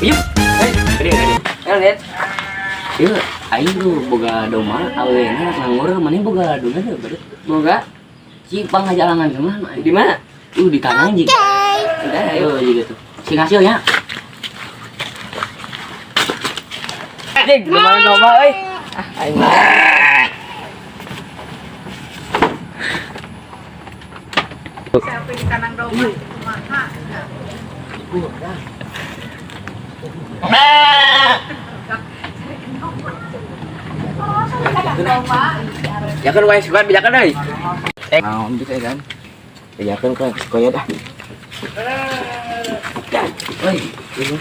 Yuk. Hei, gede gede. Ya lihat. Ieu aing tuh boga domba awena nganggur maneh boga domba teu bener. Boga Cik pangajalangan kemana? di mana? Di tanah jig. Udah, ayo. Ayo juga tuh. Sing hasilnya. Jig, lumayan domba euy. Ah, aing. Sampai di kandang domba itu kumaha. Ya kan wae sugan bejakan euy. Naon gitu kan. Bejakeun ka koya dah. Woi, ini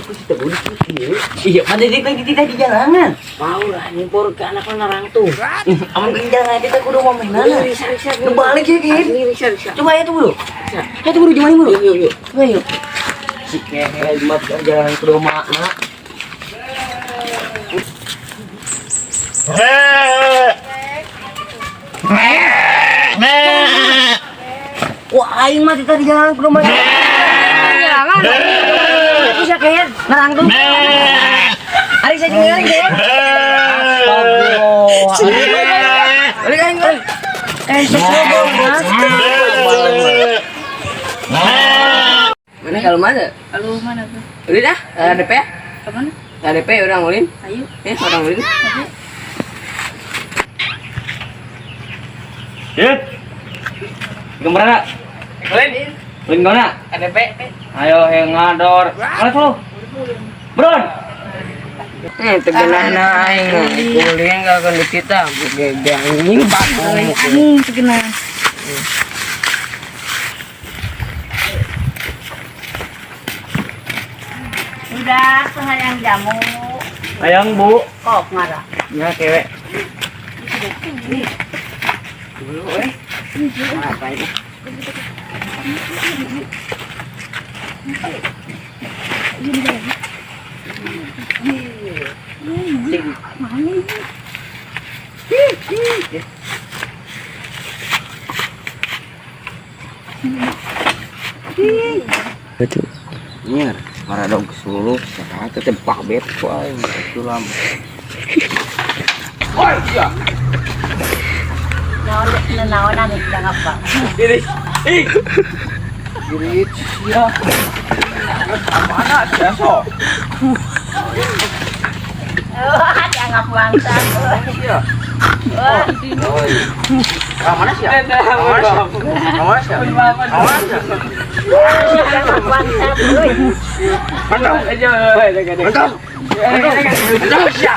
ku si teguh kieu. Iya, mana dia kayak gitu di jalanan. Mau lah nyimpor ke anak narang tuh. Amun ke jalanan kita kudu mau mainan. Risa risa. Kebalik ya, Kin. Asli risa risa. Coba ya tuh, Bro. Ayo tuh, Bro, gimana, Bro? Yuk yuk yuk. Coba yuk. Si kehe mah jalan kudu makna. Wah, aing mah tadi jalan kudu makna. Jangan. Bisa kehe ngerang tuh. Ari saya jeung aing kehe. Astagfirullah. Balik aing euy. Eh, Mana kalau mana? Kalau mana tuh? Udah dah, KDP ya? Kemana? KDP orang ulin. Ayo. Eh, orang ulin. Yuk. Kemana? Ulin. Ulin kemana? KDP. Ayo yang ngador. Mana tuh? Bron. Tegenana aing. Ulin kalau di kita gede anjing batu. Anjing terkena. Udah, sayang jamu. Ayang Bu. Kok marah? Ya cewek. Dulu eh. Apa ini? Betul. Nyer, maradog suluh saha teh tebak bet ku aing sulam. Oi, iya. Naon naonan jangan apa. Ini. Ih. Girit sia. Mana sia sok? Wah, dianggap bangsa. Sia. Oi. Ka mana sia? Ka mana sia? Ka mana sia? Ka mana sia? Dianggap bangsa. Mantap. Aja, Mantap. Mantap sia.